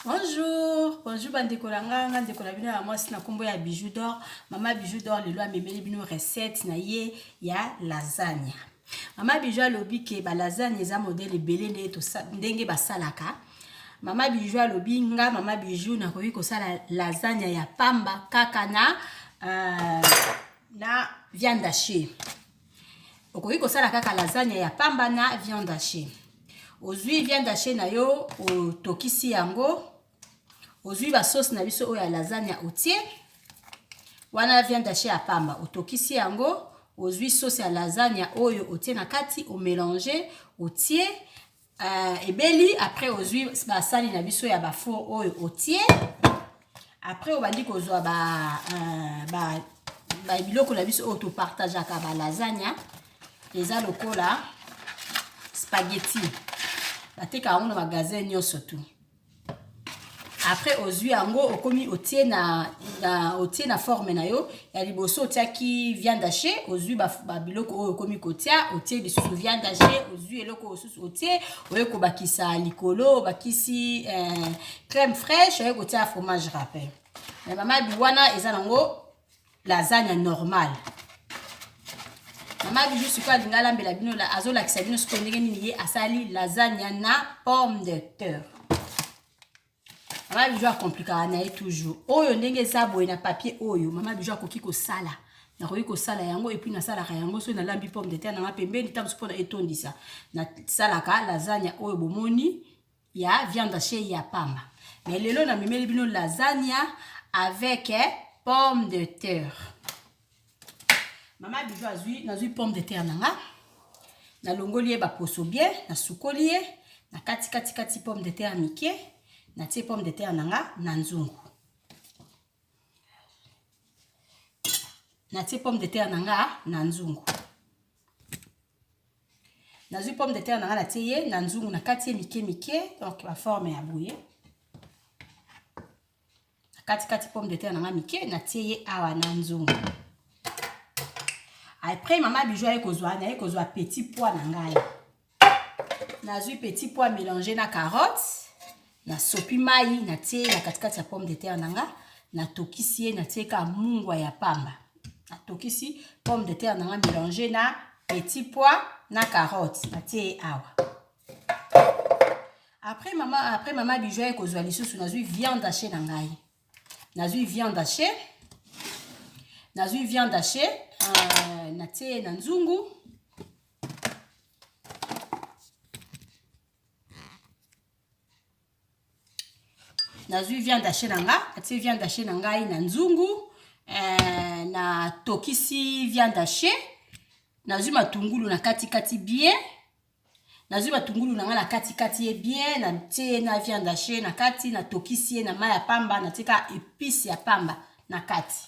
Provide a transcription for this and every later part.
Bonjour, bonjour bandeko na nga, nga ndeko na bino ya mwasi na kombo ya Bijou d'or. Mama Bijou d'or lelo amemeli bino recette na ye ya lasagne. Mama Bijou alobi ke ba lasagne eza modèle ebele ndenge basalaka. Mama Bijou alobi nga mama Bijou nakoki kosala lasagne ya pamba kaka na viande hachée. Okoki kosala kaka lasagne ya pamba na viande hachée. Ozwi viande hachée na yo, otokisi yango, ozwi ba sauce na biso oyo ya lasagne otie wana viande hachée ya pamba, otokisi yango, ozwi sauce ya lasagne oyo otie na kati, omélange, otie ebeli. Après ozwi basali na biso ya ba four oyo otie. Après obandi kozwa ba biloko na biso oyo topartageaka ba lasagne, eza lokola spaghetti, batekaka yango na magasin nyonso tu. Après ozwi yango, okomi otie na forme na yo ya liboso, otiaki viande hachée, ozwi ba biloko oyo okomi kotia, otie lisusu viande hachée, ozwi eloko mosusu otie, oye kobakisa likolo, obakisi crème fraîche, oye kotia fromage râpé. Mais mama bi wana eza nango lasagne normale. Mama Bijou sikoyo alingi alambela bino, azolakisa bino sikoyo ndenge nini ye asali lasagne na pomme de terre. Mama Bijou akomplikaka na ye toujours. Oyo ndenge eza boye na papier oyo, mama Bijou akoki kosala, nakoki kosala yango, et puis nasalaka yango soki nalambi pomme de terre nanga pembeni, ntango mosusu mpona etondisa, nasalaka lasagne oyo bomoni ya viande hachée ya pamba. Mais lelo namemeli bino lasagne avec pomme de terre. Mama Bijou azwi, nazwi pomme de terre nanga, nalongoli ye baposo bien, nasukoli ye, na kati kati kati pomme de terre mike, natie pomme de terre nanga na nzungu. Natie pomme de terre nanga na nzungu. Nazwi pomme de terre nanga, natie ye na nzungu, na kati ye mike mike, donc ba forme ya boye. Na kati kati pomme de terre nanga mike, natie ye awa na nzungu. Après mama Bijou aye kozwa, naye kozwa petit pois na ngai. Nazwi petit pois mélangé na carotte, nasopi mai, natie na katikati ya pomme de terre na nga, natokisi ye, natie ka mungwa ya pamba. Natokisi pomme de terre na nga mélangé na petit pois na carotte, natie ye awa. Après mama Bijou aye kozwa lisusu, nazwi viande hachée na ngai. Nazwi viande hachée. Nazwi viande hachée, natie ye na nzungu. Nazwi viande hachée na nga, natie viande hachée na ngai na nzungu, natokisi viande hachée, nazwi matungulu na katikati bien, nazwi matungulu na nga na katikati ye bien, natie ye na viande hachée na kati, natokisi ye na mai ya pamba, natie kaka épice ya pamba na kati.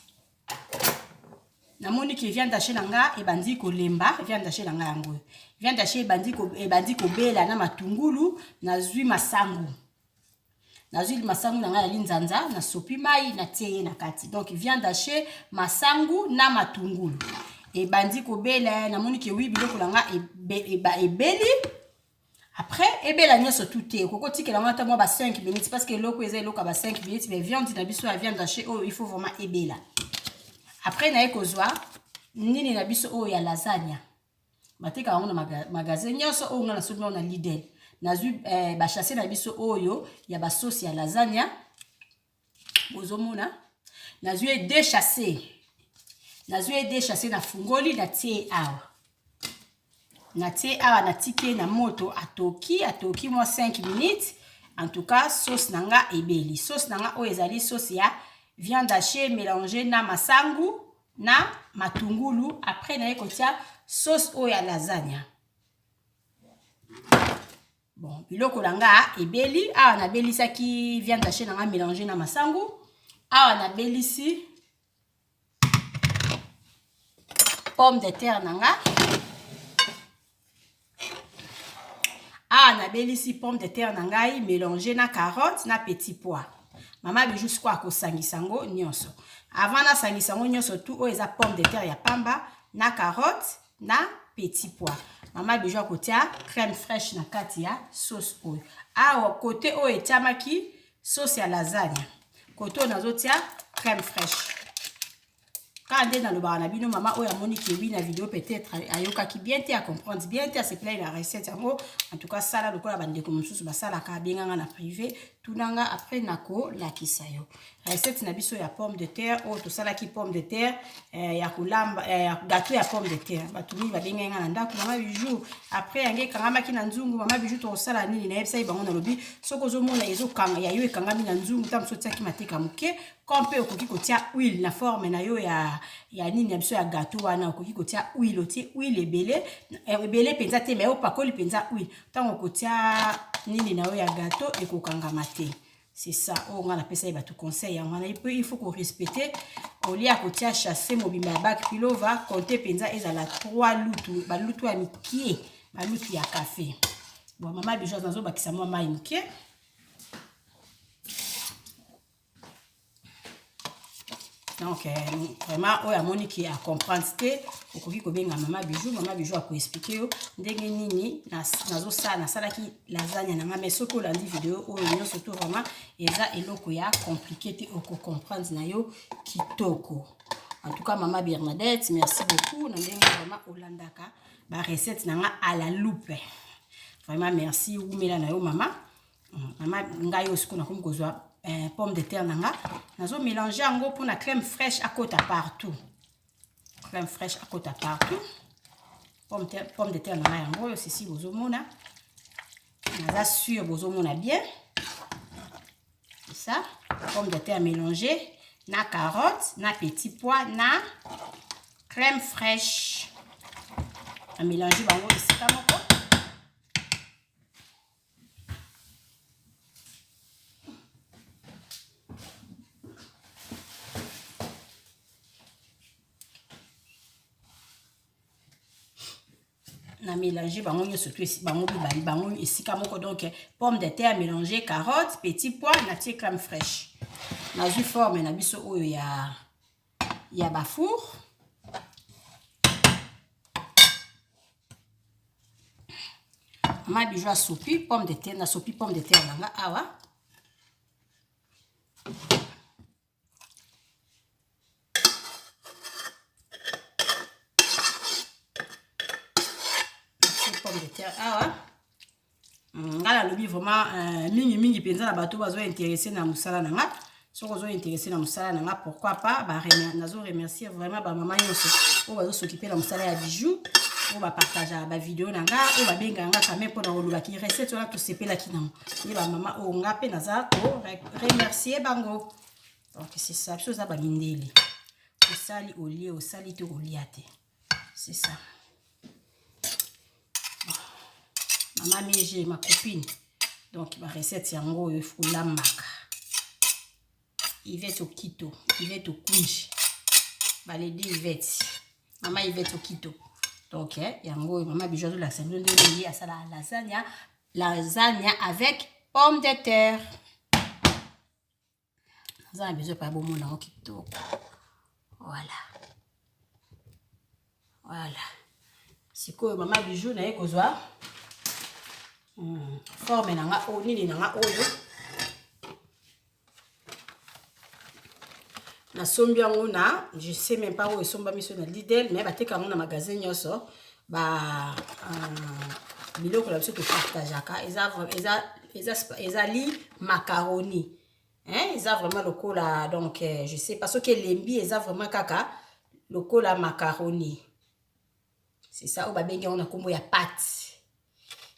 Namoni ke viande hachée na nga ebandi kolemba. Viande hachée na nga yango oyo, viande hachée ebandi kobela na matungulu. Nazwi masangu, nazwi masangu na ngai ya linzanza, nasopi mai, natie ye na kati. Donc viande hachée, masangu na matungulu ebandi kobela. Namoni ke oui, biloko na nga ebeli. Après ebela nyonso tu te, okoki otikela yango ata mwa ba 5 minutes, parce que eloko eza eloko ya ba 5 minutes. Mais viande na biso ya viande hachée oyo, il faut vraiment ebela. Après naye kozwa nini na biso oyo ya lasagne, batekaka yango na magasin nyonso. Oyo nga nasombi yango na Lidl. Nazwi basachet na biso oyo ya basauce ya lasagne, bozomona, nazwi ye deux sachets, nazwi ye deux sachets, nafungoli, natie awa, natie awa, natiki ye na moto, atoki, atoki mwa 5 minutes. En tout cas sauce na nga ebeli. Sauce na nga oyo ezali sauce ya viande hachée mélange na masangu na matungulu. Après naye kotia sauce oyo ya lasagne. Bon, biloko na nga ebeli awa. Nabelisaki viande hachée na nga mélange na masangu awa, nabelisi pomme de terre na nga awa, nabelisi pomme de terre na ngai mélange na carotte na petit pois. Mama Bijou sikoyo akosangisa yango nyonso. Avant nasangisa yango nyonso tu, oyo eza pomme de terre ya pamba na carotte na petit pois. Mama Bijou akotia crème fraîche na kati ya sauce oyo awa, kote oyo etiamaki. Sauce ya lasagna. Koto nazotia crème fraîche. Kaka nde nalobaka na bino, mama oyo amoni ke wi na video, peut-être ayokaki bien te, acomprendre bien te, asepelaki na recette yango. En tout cas, sala lokola bandeko mosusu basalaka, abenganga na privé, tunanga, après nakolakisa yo recette na biso ya pomme de terre oyo tosalaki. Pomme de terre ya kolamba, gâteau ya pomme de terre. Bato mingi babengai nga na ndako: "Mama Bijou, après yango ekangamaki na nzungu, mama Bijou, tokosala nini?" Nayebisaki bango, nalobi: soki ozomona ezokanga ya yo, ekangami na nzungu, ta mosu otiaki mateka moke. Comme mpe okoki kotia huile na forme na yo ya nini ya biso ya gâteau wana, okoki kotia huile, otie huile ebele ebele mpenza te, mais opakoli mpenza huile, ntango okotia nini na yo ya gâteau, ekokangama te. C'est ça oyo nga napesa ye bato conseil yango wana. Mpe il faut korespecter, olia kotia sachet mobimba ya bak Pilova, compte mpenza ezala 3 lutu, balutu ya mikie, balutu ya café. Bon, mama Bijou nazobakisa mwa mai moke. Donc vraiment, oyo amoni ke acomprendre te, okoki kobenga mama Bijou. Mama Bijou akoexpliquer yo ndenge nini nazosala, nasalaki lasagna na nga. Mais soki olandi video oyo nyonso to, vraiment eza eloko ya compliqué te, okocomprendre na yo kitoko. En tout cas, mama Bernadette, merci beaucoup na ndenge vraiment olandaka barecette na nga à la loupe. Vraiment merci, wumela na yo mama. Mama ngai oyo sikoyo nakomi kozwa pomme de terre na nga, nazomélange yango mpona crème fraîche akota partout, crème fraîche akota partout. Pomme de terre na ngai yango oyo, sisi bozomona, naza sûr bozomona bien. C'est ça, pomme de terre mélangée na carotte, na petit pois, na crème fraîche. Amélange bango esika moko. Na mélange bango nyonso to bango mibale, bango esika moko. Donc pomme de terre mélangé, carotte, petit pois, natie crème fraîche. Nazwi forme na biso oyo ya bafour. Mama Bijou asopi pomme de terre, nasopi pomme de terre na nga awa. Pomme de terre awa, nga nalobi vraiment mingimingi mpenza na bato bazointéresser na mosala na nga. Soki ozointéresser na mosala na nga, pourquoi pas. Nazo remercier vraiment bamama nyonso oyo bazosokipe na mosala ya Bijou, oyo bapartageaka bavideo na nga, oyo babengaka nga quand même mpona kolobaki recette wana tosepelaki nango. Ye bamama oyo, nga mpe naza ko remercier bango. Donc c'est ça, biso oza bamindele, osali olie, osali te kolia te. C'est ça, mama Mege, ma copine. Donc barecette yango oyo olambaka. Ivete Okito, Ivete Okunji, baledi Ivete, mama Ivete Okito. Donc yango oyo mama Bijou azolakisa bino ndenge ye asala lasagna, lasagna avec pomme de terre. Naza na besoin pa bomona yango kitoko. Voilà, sikoyo mama Bijou naye kozwa forme na nga oyo, nini na nga oyo nasombi yango na, je sais même pas oyo esombami so na Lidl, mais bateka yango na magasin nyonso. Ba biloko na biso topartageaka, ezali macaroni, hein? Eza vraiment lokola, donc je sais pas soki elembi, eza vraiment kaka lokola macaroni. C'est ça oyo babengi yango na nkombo ya pâte.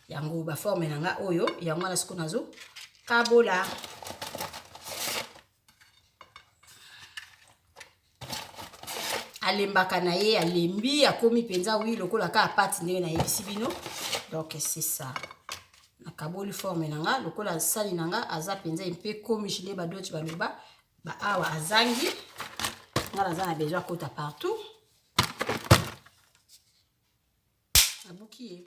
Yango baforme na nga oyo, yango wana sikoyo nazo kabola. Alembaka na ye, alembi, akomi mpenza wi lokola kaka pâte ndenge nayebisi bino. Donc c'est ça, nakaboli forme na nga lokola sali na nga aza mpenza mpe komi nde badoti baloba baawa azangi nga, naza na besoin akota partout. Nabuki ye.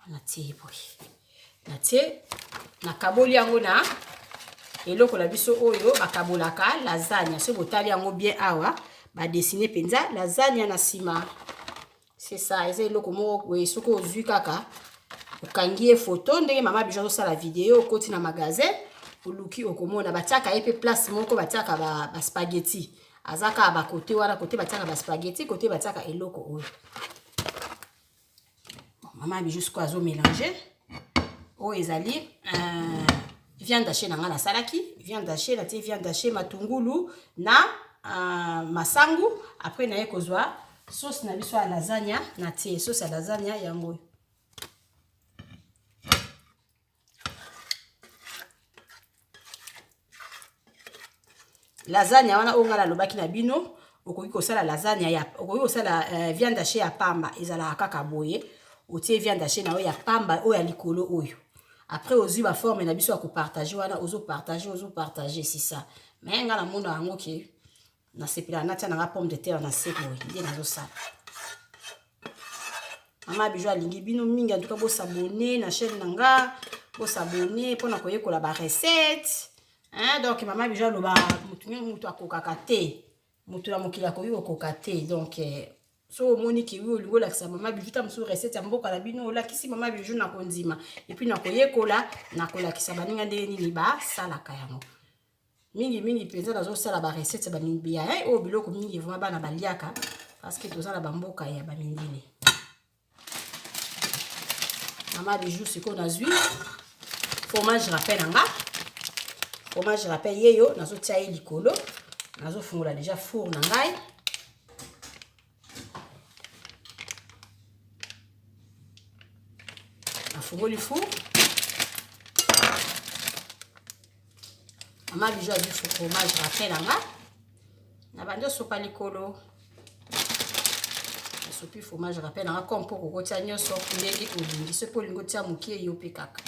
Natie ye boye, natie, nakaboli yango na eloko na biso oyo bakabolaka lasagna. Soki botali yango bien awa, Badessine mpenza lasagna na nsima. C'est ça, eza eloko moko boye soki ozwi kaka okangi ye photo ndenge mama Bijou azosala video, okoti na magasin oluki okomona batiaka ye mpe place moko batiaka ba, ba spaghetti aza kaka bakote wana kote batiaka ba spaghetti kote batiaka eloko oyo. Bon, mama Bijou sikoyo azomélange oyo ezali viande hachée na ngai nasalaki viande hachée, natie viande hachée, matungulu na masangu. Après naye kozwa sauce na biso ya lasagna, natie sauce ya lasagna yango oyo. Lasagna wana oyo ngai nalobaki na bino, okoki kosala lasagna ya, okoki kosala viande hachée ya pamba, ezalaka kaka boye, otie viande hachée na oyo ya pamba oyo ya likolo oyo. Après ozwi baforme na biso ya kopartage wana, ozopartage, ozopartage, c'est ça. Mais ngai namona yango ke nasepelaka natia nanga pomme de terre na se boye nde nazosala. Mama Bijou alingi bino mingi. En tout cas, bos'abonner na chaîne na nga, bos'abonner mpona koyekola barecette, hein. Donc mama Bijou aloba motu motu akokaka te, motu na mokili akoki kokoka te. Donc so omoni ke wi olingi olakisa mama Bijou ta mosusu recette ya mboka na bino, olakisi mama Bijou na kondima, et puis na koyekola na kolakisa baninga ndenge nini basalaka yango. Mingimingi mpenza nazosala barecette ya oyo biloko mingi vraiment bana baliaka, parce que toza na bamboka ya bamindele. Mama Bijou sikoyo nazwi fromage râpé na nga, fromage râpé yeyo nazotia ye likolo. Nazofungola déjà four na ngai. Nafungoli four. Mama Bijou azwi fromage râpé na nga, na bandi osopa likolo. Nasopi fromage râpé na nga comme mpo kokotia nyonso ndenge olingi. Soki olingi otia mokie, yo mpe kaka,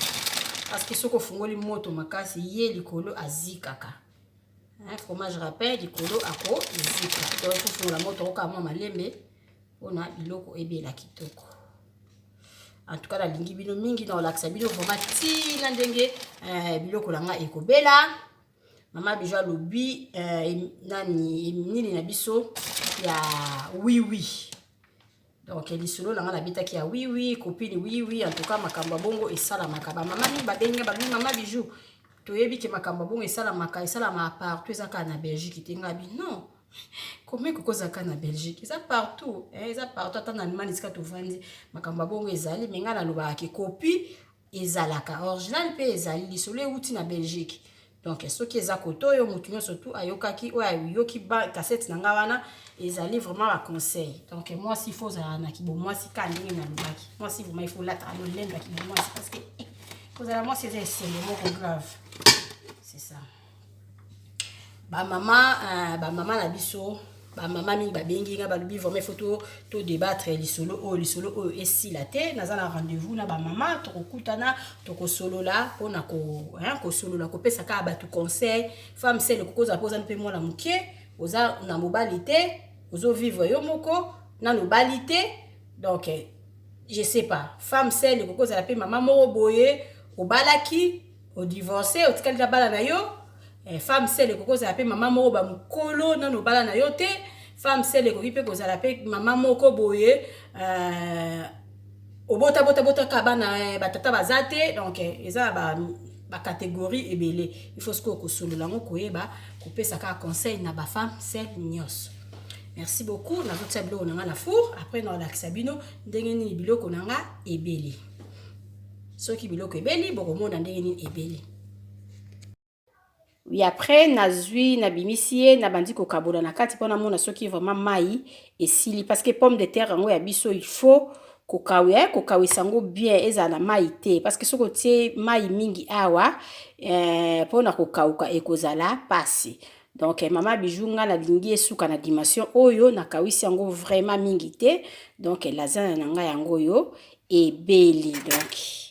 parce que soki ofungoli moto makasi, ye likolo azikaka. Fromage râpé likolo akozika, donc ofungola moto okoka mwa malembe mpona biloko ebela kitoko. En tout cas, nalingi bino mingi, na kolakisa bino vraiment ntina ndenge biloko na nga ekobela. Mama Bijou alobi nani nini na biso ya wiwi. Donc lisolo na nga nabetaki ya wiwi, copine wiwi. En tout cas, makambo ya bongo esalamaka. Bamama mingi babengi, balobi: "Mama Bijou, toyebi ke makambo ya bongo esalamaka, esalamaka partout, eza kaka na Belgique te." Nga bi non, comment ekokozala kaka na Belgique? Eza partout, eza partout, ata na Allemagne esika tovandi, makambo ya bongo ezali. Mais ngai nalobaka ke copie ezalaka, original mpe ezali. Lisolo euti na Belgique, donc soki eza kote oyo, motu nyonso tu ayokaki oyo ayoki cassette na nga wana, ezali vraiment baconseil. Donc mwasi, faut ozala na kibomwasi ka ndenge nalobaki. Mwasi vraiment, il faut olataka lolendo ya kibomwasi, parce que kozala mwasi eza esengo moko grave, c'est ça. Bamama, bamama na biso, bamama mingi babengi nga, balobi vraiment il faut to débattre lisolo oyo, lisolo oyo esila te. Naza na rendez-vous na bamama, tokokutana, tokosolola mpona kosolola, kopesa kaka bato conseil. Femme seule, kokozala mpo oza mpe mwana moke, oza na mobali te, ozovivre yo moko, nano obali te, donc je sais pas. Femme seule ekokozala mpe mama moko boye, obalaki, odivorce, otikali na bana na yo. Femme seule ekoki kozala mpe mama moko bamokolo, nano obala na yo te. Femme seule ekoki mpe kozala mpe mama moko boye, obotabotabotaka bana, batata baza te. Donc eza na bacatégorie ebele. Il faut sikoyo kosolola yango, koyeba kopesa kaka conseil na bafemme seule nyonso. Merci beaucoup. Nazotia biloko na nga na four, après naolakisa bino ndenge nini biloko na nga ebeli. Soki biloko ebeli, bokomona ndenge nini ebeli. Oui, après nazwi, nabimisi ye, nabandi kokabola na kati mpo namona soki vraiment mai esili, parce que pomme de terre yango ya biso, il faut kokawisa yango bien, ezala na mai te, parce que soki otie mai mingi awa, mpona kokauka ekozala pasi. Donc mama Bijou, nga nalingi esuka na dimension oyo, nakawisi yango vraiment mingi te. Donc lasagna na ngai yango oyo ebeli. Donc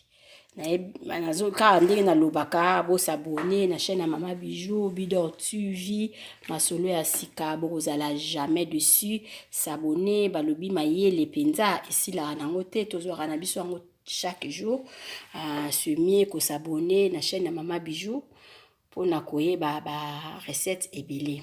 kaka ndenge nalobaka, bos'abonner na chaîne ya mama Bijou Bidor TV, masolo ya sika, bokozala jamais déçus. S'abonner, balobi mayele mpenza esilaka nango te, tozwaka na biso yango chaque jour. C'est mieux kos'abonner na chaîne ya mama Bijou mpona koyeba barecette ebele.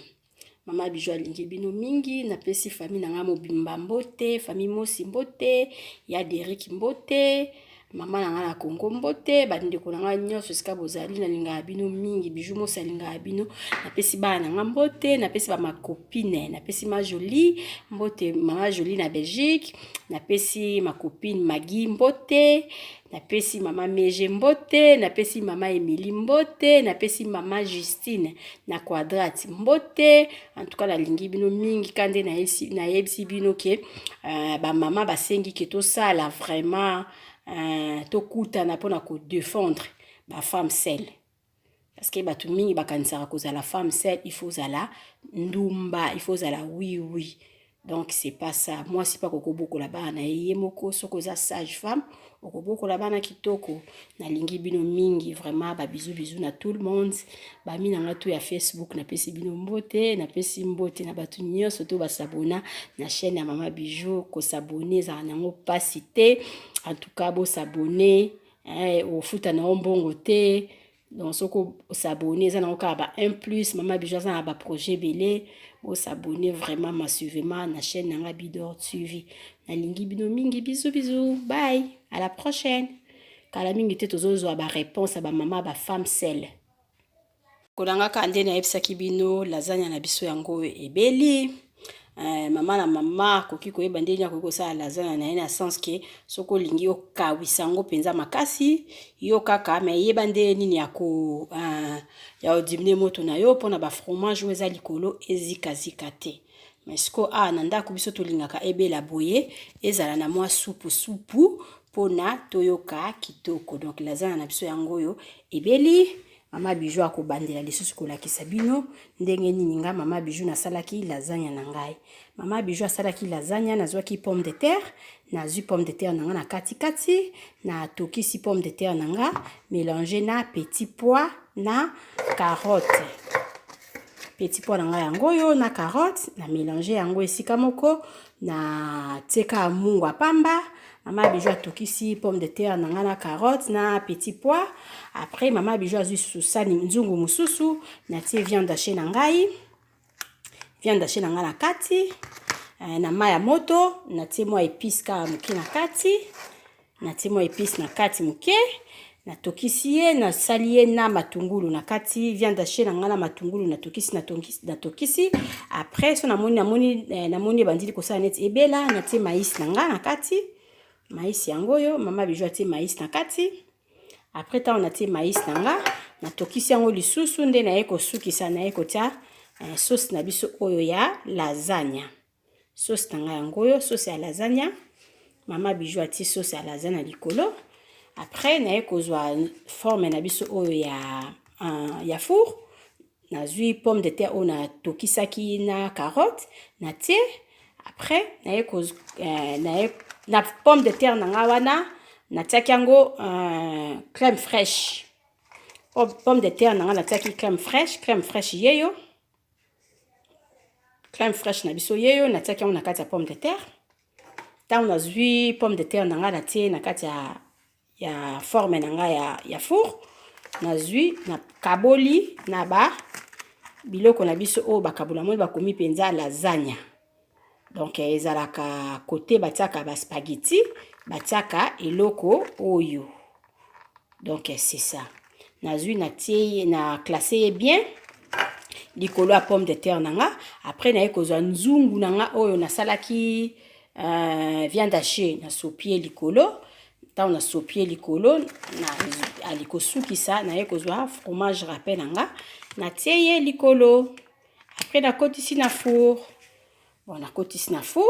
Mama Bijou alingi bino mingi. Napesi famille na ngai mobimba mbote, famille Mosi mbote, ya Derrick mbote, mama na ngai na Congo mbote, bandeko na ngai nyonso esika bozali, nalingaka bino mingi. Bijou Mosi alingaka bino. Napesi bana na ngai mbote, napesi ba ma copine, napesi ma Jolie mbote, mama Jolie na Belgique, napesi ma copine Maggie mbote, napesi mama Meje mbote, napesi mama Emilie mbote, napesi mama Justine na Quadrate mbote. En tout cas nalingi bino mingi ka nde nayebisi bino ke bamama basengi ke tosala vraiment tokutana mpona kodefendre bafemme seule, parce que bato mingi bakanisaka kozala femme seule, il faut ozala ndumba, il faut ozala oui oui. Donc c'est pas ça. Mwasi mpe akokobokola bana na ye ye moko. Soki oza sage femme, okobokola bana kitoko. Nalingi bino mingi vraiment. Babisous, bisous na tout le monde. Bami na nga to ya Facebook, napesi bino mbote. Napesi mbote na bato nyonso to bas'abonner na chaîne ya Mama Bijou. Kos'abonner ezala nango mpasi te. En tout cas bos'abonner, ofuta na yo mbongo te. Donc soki os'abonner, eza nango kaka ba 1 plus. Mama Bijou aza na baprojet ebele. Bos'abonner vraiment massivement na chaîne na nga Bidor TV. Nalingi bino mingi. Bisous, bisous, bye, à la prochaine. Kala mingi te, tozozwa baréponse ya bamama bafemme seule. Kolanga kaka nde nayebisaki bino, lasagna na biso yango ebeli. Mama na mama akoki koyeba ndenge akoki kosala lasagna na ye, na sens ke soki olingi okawisa yango mpenza makasi, yo kaka me yeba nde nini ya kodiminuer moto na yo mpona bafromage oyo eza likolo ezikazika te. Mais sikoyo awa na ndako biso tolingaka ebela boye, ezala na mwa supu supu mpona toyoka kitoko. Donc lasagna na biso yango oyo ebeli. Mama Bijou akobandela lisusu kolakisa bino ndenge nini nga Mama Bijou nasalaki lasagna na ngai. Mama Bijou asalaki lasagna: nazwaki pomme de terre, nazwi pomme de terre na nga na katikati, natokisi pomme de terre na nga mélange na petit pois na carotte. Petit pois na ngai yango oyo na carotte, na mélange yango esika moko, na tieka mungwa pamba. Mama Bijou atokisi pomme de terre na ngai na carotte na petit pois. Après, Mama Bijou azwi susani nzungu mosusu, natie viande hachée na ngai, viande hachée na ngai na kati na mai ya moto. Natie mwa épice kaka moke na kati, natie mwa épice na kati moke. Natokisi ye, nasali ye na matungulu na kati, viande hachée na ngai na matungulu. Natokisi, natokisi, natokisi. Après so namoni ebandili kosala neti ebela, natie maïs na ngai na kati. Maïs yango oyo. Mama Bijou atie maïs na kati. Après, ntango natie maïs na nga, natokisi yango lisusu, nde naye kosukisa, naye kotia sauce na biso oyo ya lasagna. Sauce na ngai yango oyo, sauce ya lasagna. Mama Bijou atie sauce ya lasagna likolo. Après, naye kozwa forme na biso oyo ya four. Nazwi pomme de terre oyo natokisaki na carotte, natie. Après, naye na pomme de terre na nga wana, natiaki yango crème fraîche. Pomme de terre na nga, natiaki crème fraîche. Crème fraîche yeyo, crème fraîche na biso yeyo. Natiaki yango na kati ya pomme de terre. Ntango nazwi pomme de terre na nga, natie na kati ya forme na ngai ya four. Nazwi, nakaboli na ba biloko na biso oyo bakabola. Moni bakomi mpenza lasagna. Donc ezalaka kote batiaka baspaghetti, batiaka eloko oyo. Donc c'est ça. Nazwi, natie, na classe ye bien likolo ya pomme de terre na nga. Après, naye kozwa nzungu na nga oyo nasalaki viande hachée, nasopi ye likolo. Ntango nasopi ye likolo, ali kosukisa, naye kozwa fromage râpé na nga, natie ye likolo. Après, nakotisi na four. Bon, nakotisi na four.